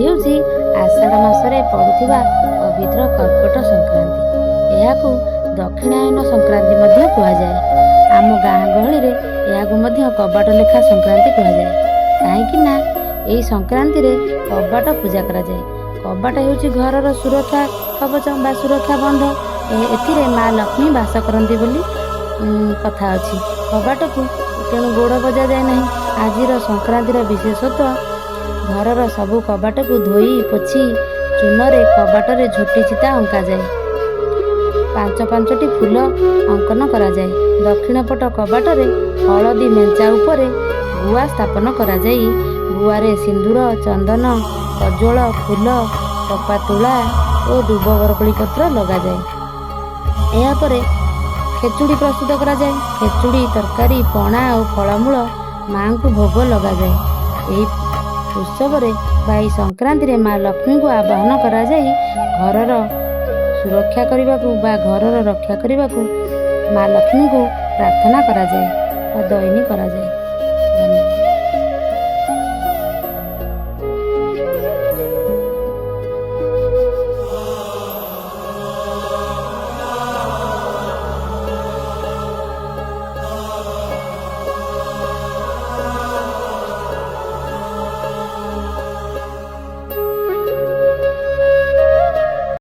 ହେଉଛି ଆଷାଢ଼ ମାସରେ ପଡ଼ୁଥିବା ପବିତ୍ର କର୍କଟ ସଂକ୍ରାନ୍ତି। ଏହାକୁ ଦକ୍ଷିଣାୟନ ସଂକ୍ରାନ୍ତି ମଧ୍ୟ କୁହାଯାଏ। ଆମ ଗାଁ ଗହଳିରେ ଏହାକୁ ମଧ୍ୟ କବାଟ ଲେଖା ସଂକ୍ରାନ୍ତି କୁହାଯାଏ, କାହିଁକି ନା ଏହି ସଂକ୍ରାନ୍ତିରେ କବାଟ ପୂଜା କରାଯାଏ। କବାଟ ହେଉଛି ଘରର ସୁରକ୍ଷା କବଚ ବା ସୁରକ୍ଷା ବନ୍ଧ। ଏଥିରେ ମା ଲକ୍ଷ୍ମୀ ବାସ କରନ୍ତି ବୋଲି କଥା ଅଛି। କବାଟକୁ ତେଣୁ ଗୋଡ଼ ବଜାଯାଏ ନାହିଁ। ଆଜିର ସଂକ୍ରାନ୍ତିର ବିଶେଷତ୍ୱ, ଘରର ସବୁ କବାଟକୁ ଧୋଇ ପୋଛି ଚୂନରେ କବାଟରେ ଝୋଟି ଚିତା ଅଙ୍କାଯାଏ। ପାଞ୍ଚ ପାଞ୍ଚଟି ଫୁଲ ଅଙ୍କନ କରାଯାଏ। ଦକ୍ଷିଣ ପଟ କବାଟରେ ହଳଦୀ ମେଞ୍ଚା ଉପରେ ଗୁଆ ସ୍ଥାପନ କରାଯାଇ ଗୁଆରେ ସିନ୍ଦୁର, ଚନ୍ଦନ, କଜ୍ଜଳ, ଫୁଲ, କପା ତୁଳା ଓ ଦୁବ ବରକୋଳି ପତ୍ର ଲଗାଯାଏ। ଏହାପରେ ଖେଚୁଡ଼ି ପ୍ରସ୍ତୁତ କରାଯାଏ। ଖେଚୁଡ଼ି, ତରକାରୀ, ପଣା ଓ ଫଳମୂଳ ମାଙ୍କୁ ଭୋଗ ଲଗାଯାଏ। ଏହି ଉତ୍ସବରେ ବା ଏହି ସଂକ୍ରାନ୍ତିରେ ମା ଲକ୍ଷ୍ମୀଙ୍କୁ ଆବାହନ କରାଯାଇ ଘରର ସୁରକ୍ଷା କରିବାକୁ ବା ଘରର ରକ୍ଷା କରିବାକୁ ମା ଲକ୍ଷ୍ମୀଙ୍କୁ ପ୍ରାର୍ଥନା କରାଯାଏ ବା ଦଇନି କରାଯାଏ। ଧନ୍ୟବାଦ।